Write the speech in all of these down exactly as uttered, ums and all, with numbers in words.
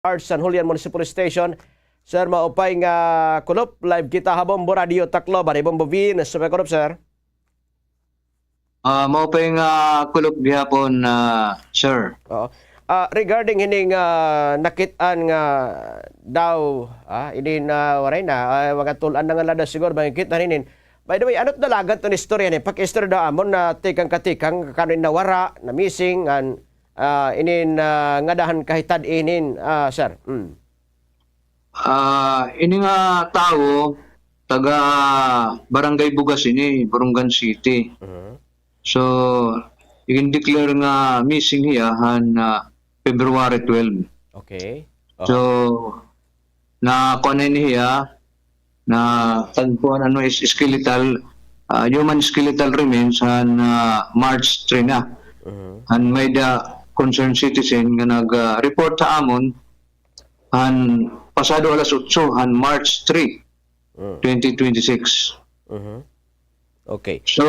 San Julian Municipal Station. Sir, maupay nga kulop, live kita ha Bombo Radio Tacloban, Bombo Venus. Maupay kulop, sir. Ah, maupay nga kulop gihapon, ah, sir. Oo. Ah, regarding hini nga nakit-an nga daw, ah, ini na waray na, ah, mga tul-an na nga la daw siguro, mga kita hinin. By the way, ano it dalagan ton istorya ni? Paki-istorya daw amon na tikang katikang, kano in nawara, na missing, an, ah, inin, ah, ngada han kahitad-i hinin, ah, sir. Mm. Ah, ini nga tawo, taga Barangay Bugas ini, Borongan City. Mhm. So, igin-declare nga missing hiya han, ah, February twelve. Okay. So, nakuan na ini hiya, natagpuan, ano, is skeletal, ah, human skeletal remains han, ah, March three na. Mhm. Han may-ada concerned citizen nga nag, ah, report ha amon, han pasado alas otso, han March three, Mm. twenty twenty-six. Mhm. Okay. So,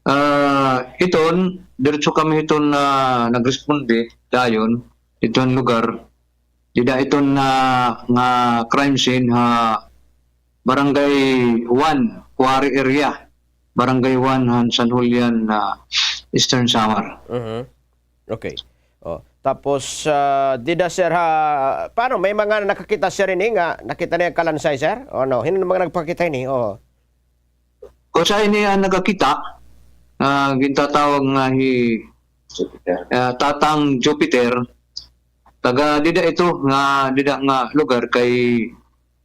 ah, iton, diretso kami hiton, ah, nagresponde dayon, hiton lugar. Dida iton, ah, nga crime scene ha Barangay one, Quarry area. Barangay one han San Julian, ah, Eastern Samar. Mhm. Okay. Oh, tapos, ah, dida, sir, ha, paano? May mga nakakita, sir, ini nga nakita niya kalansay, sir? O ano? Hin-o mga nagpakita ini? Oh. Usa ini an nakakita, ah, gintatawag nga hi, ah, Tatang Jupiter. Taga dida ito nga, dida nga lugar kay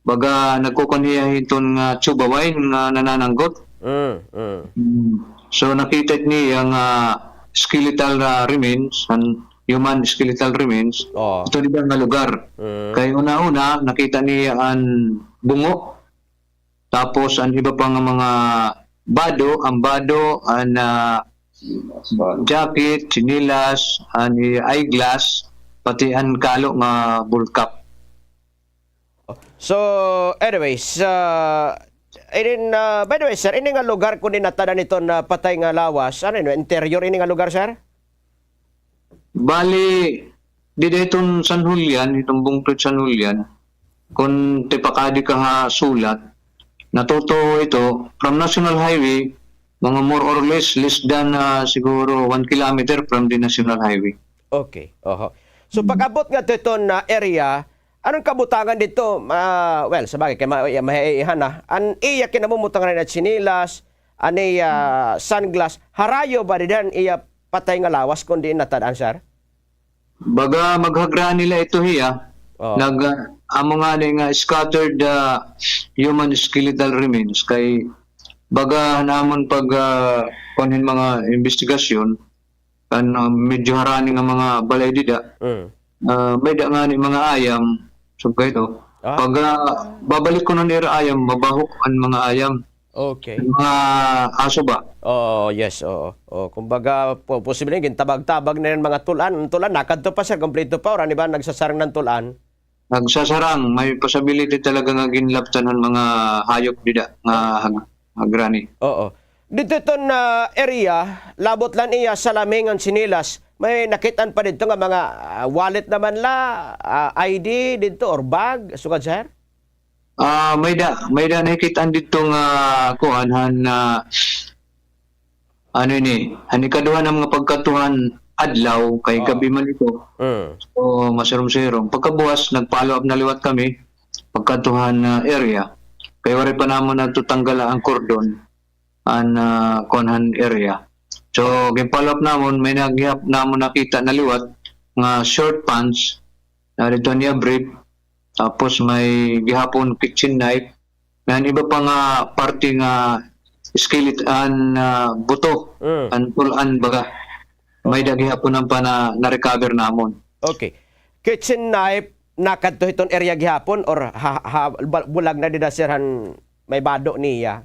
baga nagkukuan hiya hiton nga tuba wine nga nanananggot. Mm, mm. Mm. So, nakita niya nga skeletal, ah, remains, an human skeletal remains. Oh. Ito dida nga lugar. Mm. Kay una-una, nakita niya an bungo. Tapos, an iba pa nga mga bado, an bado, an, ah, jacket, tsinelas, an eyeglass, pati an kalo nga ball cap. So, anyways, ah, inin, ah, by the way, sir, ini nga lugar kon dinatad-an hiton patay nga lawas, ano ini, interior ini nga lugar, sir? Bali, dida hiton San Julian, hiton bungto hit San Julian, kon tipakadi ka ha sulat, natutuo ito, from National Highway, mga more or less, less than, ah, siguro one kilometer from the National Highway. Okay, oho. So, pag-abot ngadto hiton, ah, area, ano an kabutangan didto? Ah, well, sabagay, kay ma-, maiihan na. An iya kinamumutangan na tsinelas, an iya sunglass, harayo ba dida an iya patay nga lawas kon diin natad-an, sir? Baga maghagrani la ito hiya. Oh. Nag, ah, amo ngani nga scattered, ah, human skeletal remains kay baga han amon pag, ah, kuan hin mga imbestigasyon, kan, ah, medyo harani nga mga balay dida. Mm. Ah, may-ada ngani mga ayam, sugad ito. Ah. Pag, ah, babalik kuno nira ayam, mabahok an mga ayam. Okay. Mga aso ba? Oo, yes, oo. O, kumbaga, po-, posible gintabag-tabag na an mga tul-an. An tul-an, nakadto pa, sir, kompleto pa, or ano ba, nagsasarang na an tul-an? Nagsasarang, may possibility talaga nga ginlaptan han mga hayop dida nga hag-, hagrani. Oo. Didto hiton area, labot la an iya salamin ngan tsinelas, may nakit-an pa didto nga mga, ah, wallet naman la, ah, I D didto or bag, sugad, sir? Ah, may-ada, may-ada nakit-an didto nga kuan han, ah, ano ini, han ikaduha na mga pagkadto han adlaw, kay gab-i man ito. Mm. So, masirom-sirom. Pagkabuwas, nag-follow up na liwat kami, pagkadto han, ah, area. Kay waray pa namon natutanggal an cordon, an, ah, kuan han area. So, gin-follow up namon, may-ada gihap namon nakita na liwat nga short pants, na didto niya brief, tapos may gihapon kitchen knife, ngan iba pa nga parte nga skeleton, ah, buto, mm, an tul-an baga. May-ada gihapon pa na na-recover namon. Okay. Kitchen knife, nakadto hiton area gihapon or ha, ha, ba-, bulag na dida, sir, han may bado niya?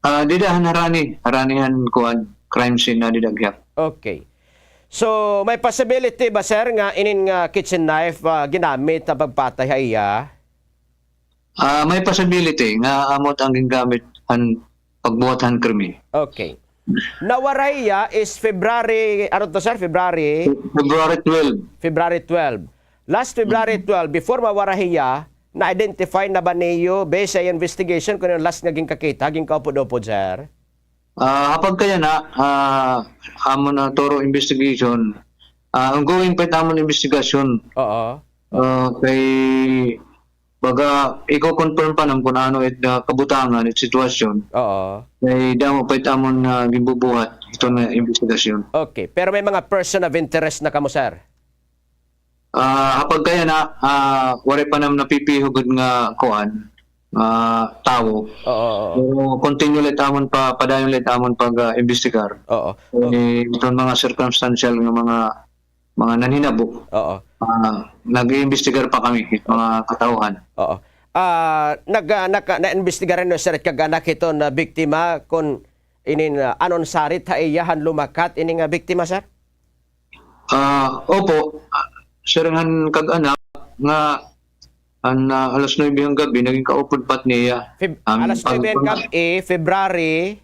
Ah, dida han harani, harani han kuan, crime scene na dida gihap. Okay. So, may possibility ba, sir, nga inin nga kitchen knife, ah, ginamit ha pagpatay ha iya? Ah, may possibility nga amo it an gingamit han pagbuhat han krimen. Okay. Nawaray hiya is February, ano to, sir? February? February twelve. February twelve. Last February twelve, before mawara hiya, na-identify na ba niyo, based sa investigation, kun ano last nga ginkakita, ginkaupod-upod, sir? Ah, ha pagkayana, ah, amon na thorough investigation. Ah, ongoing pa it amon investigasyon. Oo. Ah, kay baga, iko-confirm pa nam kun ano it, ah, kabutangan, it sitwasyon. Oo. Kay damo pa it amon, ah, ginbubuhat, ito nga investigasyon. Okay. Pero may mga person of interest na kamo, sir? Ah, ha pagkayana, ah, waray pa nam napipiho gud nga kuan, nga tawo. Oo, oo. Pero continue la it amon pa, padayon la it amon pag, ah, imbestigar. Oo. Eh, iton mga circumstantial nga mga, mga nanhinabo. Oo. Ah, nag-iimbestigar pa kami, mga katawhan. Oo. Ah, nag-, ah, naka-, naimbestigaran niyo, sir, kag-anak hiton biktima, kun inin, ah, ano an sarit ha iya han lumakat ini nga biktima, sir? Ah, opo. Ah, sir, han kag-anak nga an, ah, alas nuebe han gab-i, nagin kaupod pa it niya. Feb-, alas nuebe han gab-i, February?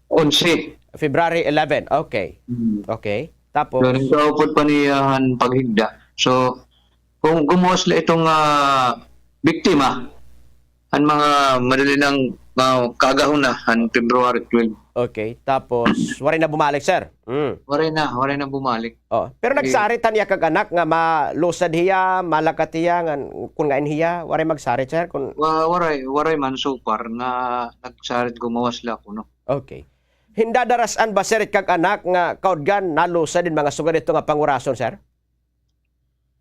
Onse. February eleven, okay. Mm. Okay. Tapos? So, nagin kaupod pa niya han paghigda. So, kung gumuwas la iton, ah, biktima, han mga madali nang, ah, kaagahon na, han February twelve. Okay, tapos waray na bumalik, sir? Mm. Waray na, waray na bumalik. Oh, pero nagsarit han iya kag-anak nga malusad hiya, malakat hiya, ngan kun ngain hiya, waray magsarit, sir? Kun wa-, waray, waray man so far nga nagsarit gumuwas la kuno. Okay. Hindadaras-an ba, sir, it kag-anak nga kaudgan nalusad in mga sugad hito nga pangurason, sir?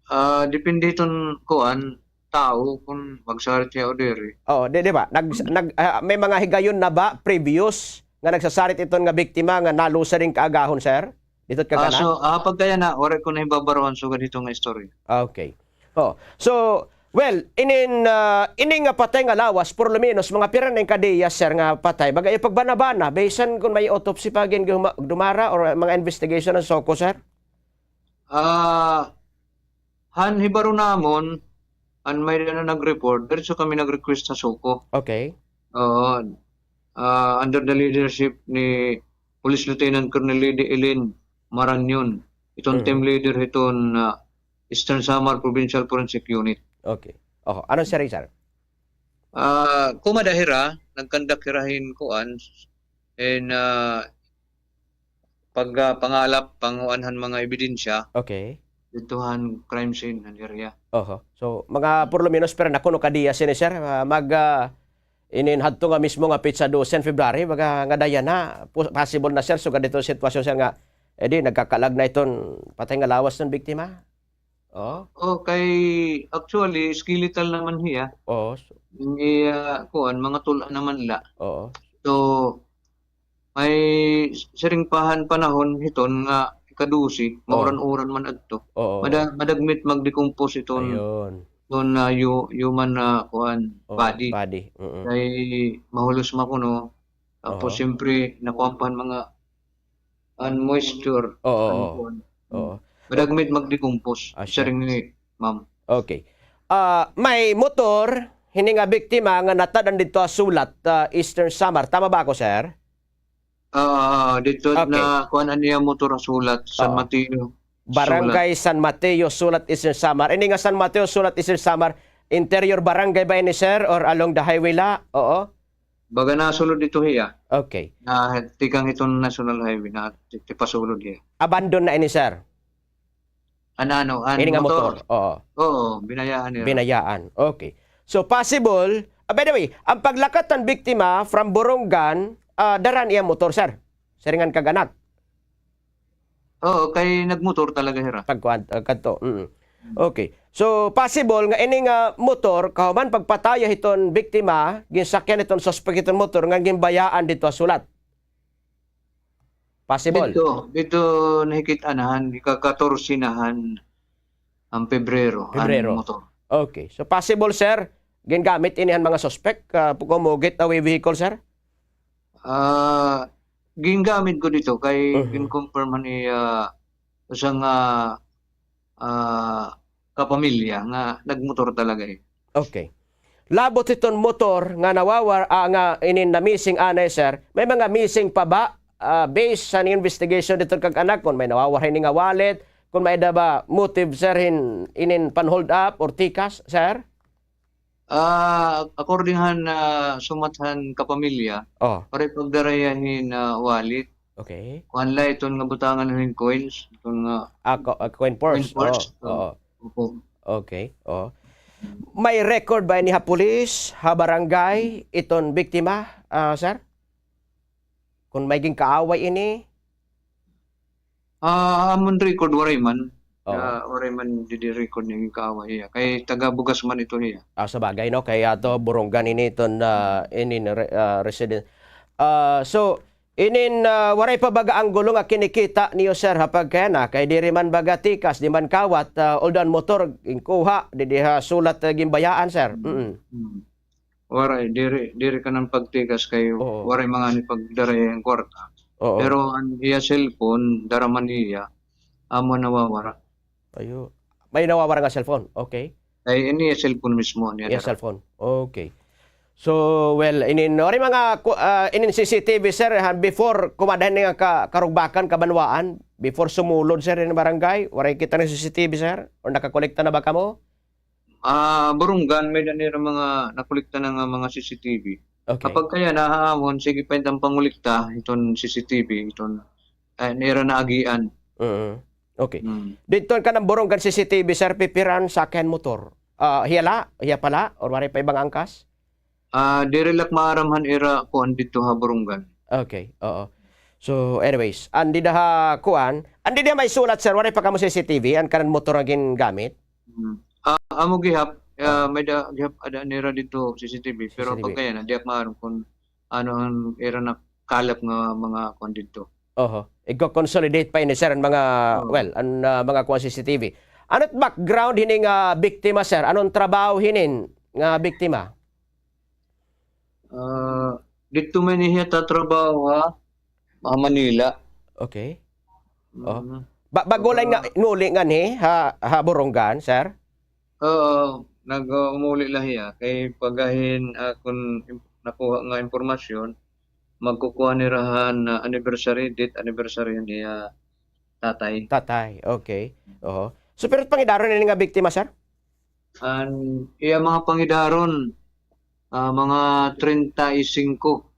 Ah, depende hiton kuan, tawo, kun magsarit hiya o diri. Oo, di, di ba? Nag-, nag-, ah, may mga higayon na ba, previous, nga nagsasarit iton nga biktima nga nalusad in kaagahon, sir? Didto it kag-anak? Ah, so, ah, pagkayana, waray ko nahibabaroan sugad hito nga istorya. Okay. Oh. So, well, inin, ah, ini nga patay nga lawas, por lo menos, mga pira na in kadiya, sir, nga patay? Baga, iyo pagbana-bana, bisan kun may autopsy pa gin guma-, dumara or mga investigation han SOCO, sir? Ah, han hibaro namon, an may-ada na nag-report, diretso kami nag-request ha SOCO. Okay. Oo. Ah, under the leadership ni Police Lieutenant Colonel Lady Eileen Marañon, iton team leader hiton, ah, Eastern Samar Provincial Forensic Unit. Okay. Oh, ano, sir, sir? Ah, kumada hira, nag-conduct hira hin kuan, hin, ah, pag, ah, pangalap, panguan han mga ebidensya. Okay. Didto han crime scene, han area. Oho. So, mga por lo menos, pero nakuno kadiya sini, sir, ah, mag, ah, inin hadto nga mismo nga petsa dose han February, baga nga dayan na, pos-, possible na, sir, sugad hito sitwasyon, sir, nga, eh, di, nagkakalag na iton patay nga lawas hiton biktima? Oh? Oh, kay, actually, skeletal naman hiya. Oo. Iya, kuan, mga tul-an naman la. Oo. So, may siring pa han panahon hiton nga ika-dose, mauran-uran man adto. Oo. Mada-, madagmit mag-decompose iton, iton, ah, hu-, human, ah, kuan, body. Body. Mm. Kay mahulos man kuno. Tapos, siyempre, nakuan pa han mga an moisture. Oo, an kuan. Oo. Madagmit mag-decompose. Ah, siring ni ma'am. Okay. Ah, may motor hini nga biktima nga natad-an didto ha Sulat, ah, Eastern Samar. Tama ba ako, sir? Ah, didto na kuan an iya motor ha Sulat, San Mateo, Sulat. Barangay San Mateo, Sulat, Eastern Samar. Ini nga San Mateo, Sulat, Eastern Samar, interior barangay ba ini, sir, or along the highway la? Oo. Baga nasulod ito hiya. Okay. Na tikang hiton National Highway na ti-, tipasulod hiya. Abandon na ini, sir? An ano, an motor. Ini nga motor. Oo. Oo, binayaan nira. Binayaan. Okay. So, possible, ah, by the way, an paglakat han biktima from Borongan, ah, dara an iya motor, sir? Siring han kag-anak. Oo, kay nagmotor talaga hira. Pagkuan, ah, kadto, mm. Okay. So, possible nga ini nga motor, kahuman pagpataya hiton biktima, ginsakyan hiton suspek hiton motor, ngan ginbayaan didto ha Sulat. Possible. Didto, didto nahikit-an na han, ika-katorse na han, han Pebrero, han motor. Okay. So, possible, sir, gingamit ini han mga suspek, ah, kumugit away vehicle, sir? Ah, gingamit gud ito kay gin-confirm han iya usa nga, ah, kapamilya nga nagmotor talaga, eh. Okay. Labot hiton motor nga nawawar-, ah, nga inin na-missing anay, sir, may mga missing pa ba, ah, based sa investigation didto kag-anak, kon may nawawara hini nga wallet, Kon may-ada ba motive, sir, hin inin pan-hold up or tikas, sir? Ah, according han, ah, sumat han kapamilya, oh, waray pagdara hiya hin, ah, wallet. Okay. Kuan la iton nga butangan hin coins, iton nga ah, co-, ah, coin purse. Coin purse. Oh, oo. Opo. Okay, oh. May record ba ini ha pulis, ha barangay, iton biktima, ah, sir? Kon may ginkaaway ini? Ah, amon record, waray man. Oo. Ah, waray man didi record nga ginkaaway hiya. Kay taga Bugas man ito hiya. Ah, sa bagay, no? Kay ato, Borongan ini iton, ah, ini, re-, ah, resident. Ah, so, inin, ah, waray pa baga anggulo nga kinikita niyo, sir, ha pagkayana? Kay diri man baga tikas, di man kawat, ah, although an motor, ginkuha, didi ha sulat, ah, ginbayaan, sir. Mm. Mm. Waray, diri, diri kanan pagtikas kay oo, waray man ngani pagdara hiya hin kwarta. Oo. Pero an iya cellphone, dara man hiya, amo nawawara. Ayo. May nawawara nga cellphone. Okay. Ay, ini iya cellphone mismo niya. Iya dara. Cellphone. Okay. So, well, inin, waray mga ku-, ah, inin C C T V, sir, ha, before kumadahan nga ka-, karugbakan, kabanwaan, before sumulod, sir, in barangay, waray kita ng C C T V, sir? Or nakakolekta na ba kamo? Ah, Borongan, may-ada nira mga nakolekta na nga mga C C T V. Okay. Kapag kaya nahaamon, sige pa intang pangolekta, iton C C T V, iton, eh, nira naagian. Mm. Okay. Mm. Didto kanan Borongan C C T V, sir, pipira an sakayan motor? Ah, hiya la? Hiya pa la? Or waray pa ibang angkas? Ah, diri la ak maaram han ira kuan didto ha Borongan. Okay, oo. So, anyways, an dida ha kuan, an dida may sulat, sir, waray pa kamo C C T V, an kanan motor nga gingamit? Hmm. Ah, amo gihap, ah, may-ada gihap ada nira didto C C T V, pero C C T V. Pagkayana, di ak maaram kon ano an ira nakalap nga mga kuan didto. Oho. Igko-consolidate pa ini, sir, an mga, oo, well, an, ah, mga kuan C C T V. Ano it background hini nga biktima, sir? Ano an trabaho hinin nga biktima? Ah, didto man hiya tatrabaho ha, ha Manila. Okay. Oh. Mm. Ba-, bag-o la nga, ah, nuli nganhi ha, ha Borongan, sir? Oo, nag-, ah, umuli la hiya. Kay pagahin akon im-, nakuha nga impormasyon, magkukuha nira han, ah, anniversary, death anniversary han iya tatay. Tatay, okay. Oho. So, pero pangidaron ini nga biktima, sir? An iya mga pangidaron, ah, mga treinta y cinco.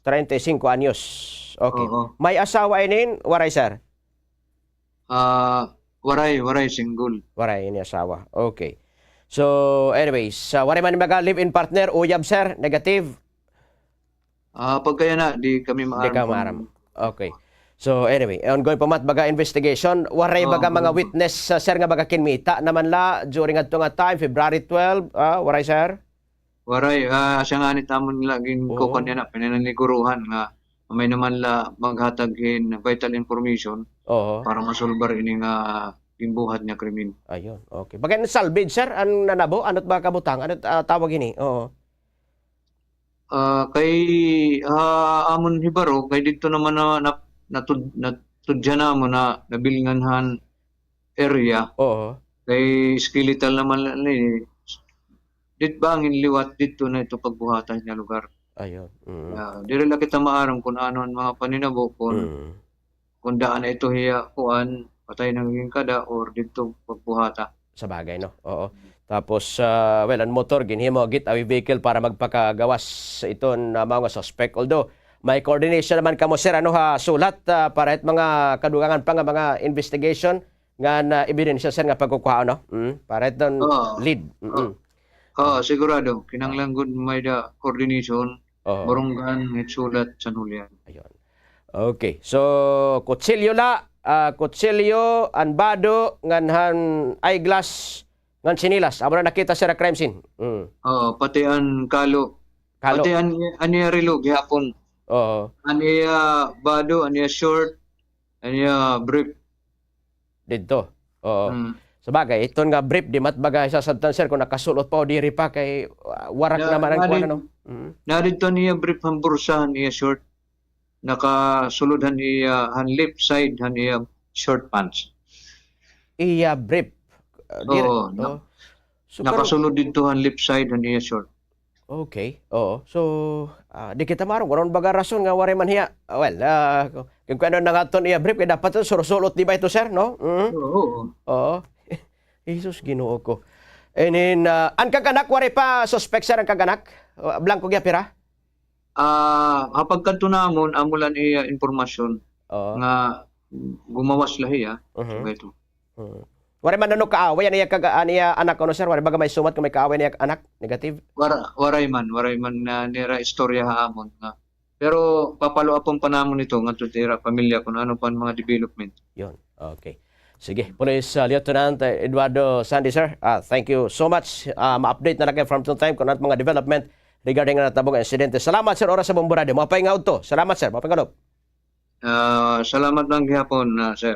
Treinta y cinco anyos. Okay. Oo. May asawa inin? Waray, sir? Ah, waray, waray, single. Waray ini asawa. Okay. So, anyways, ah, waray man mga live-in partner, uyab, sir, negative? Ah, pagkayana, di kami maaram. Di ka maaram. Okay. So, anyway, ongoing pa man it baga investigation. Waray baga mga witness, ah, sir, nga baga kinmita naman la during adto nga time, February twelve, ah, waray, sir? Waray, ah, asya ngani it amon la ginkukuan yana, pinananiguruhan nga may naman la maghatag hin vital information para masulbar ini nga ginbuhat nga krimen. Ayun, okay. Baga salvage, sir, an nanabo? Ano it ba kabutang? Ano it, ah, tawag hini? Oo. Ah, kay, ah, amon hibaro, kay didto naman na, na, natud-, natudyan namon na nabilngan han area. Oo. Kay skeletal naman la ni, dit bangin liwat didto na ito pagbuhatan nga lugar. Ayun. Mm. Ah, diri la kita maaram kung ano an mga paninabo, kung, mm, kung daan na ito hiya, kuan, patay na ngani kada or didto pagbuhata. Sa bagay, no? Oo. Tapos, ah, well, an motor, ginhimo getaway vehicle para magpakagawas iton, ah, mga suspect. Although, may coordination naman kamo, sir, ano, ha, sulat, ah, para it mga kadugangan pa nga mga investigation, nga na ebidensya, sir, nga pagkukuhaon, no? Mm, para iton lead. Mm. Oo, sigurado. Kinahanglan gud may-ada coordination, barangay, sulat, San Julian. Ayun. Okay. So, kutsilyo la, ah, kutsilyo, an bado, ngan han eyeglass, ngan sinilas. Amo na nakita, sir, ha crime scene. Mm. Oo, pati an kalo. Kalo. Pati an, an iya relo gihapon. Oo. An iya bado, an iya short, an iya brief. Didto. Oo. Mm. Sa bagay, iton nga brief, di man it baga hisasabtan, sir, kung nakasul-ot pa o diri pa, kay, ah, warak naman an kuan, ano? Mm. Naa didto an iya brief han bursa han iya short. Nakasulod han iya, han left side han iya short pants. Iya brief. Ah, diri, oo. Nakasulod didto han left side han iya short. Okay, oo. So, ah, di kita maaram kon ano baga rason nga waray man hiya, ah, well, ah, Kung ano na nga ton iya brief, kay dapat to, surusulot, di ba ito, sir, no? Mm. Oo, oo. Oo. Jesus, Ginoo ko. And then, ah, an kag-anak, waray pa suspect, sir, an kag-anak? Ah, blanco gihapon hira? Ah, ha pagkadto namon, amo la an iya impormasyon Oo. nga gumawas la hiya. Mhm. Sugad ito. Mhm. Waray man ano kaaway, an iya kag-, an iya anak, ano, sir? Waray baga maisumat kon may kaaway an iya anak? Negative? Wara-, waray man, waray man na nira istorya ha amon nga. Pero papalo-upon pa namon ito ngadto sa ira pamilya kon ano pa an mga development. Yun. Okay. Sige, Police, ah, Lieutenant, ah, Eduardo Sandy, sir. Ah, thank you so much. Ah, ma-update na la kami from time to time kon ano mga development regarding nga natabo nga insidente. Salamat, sir, oras sa Bombo Radio. Maupay nga udto. Salamat, sir. Maupay nga udto. Ah, salamat man gihapon, ah, sir.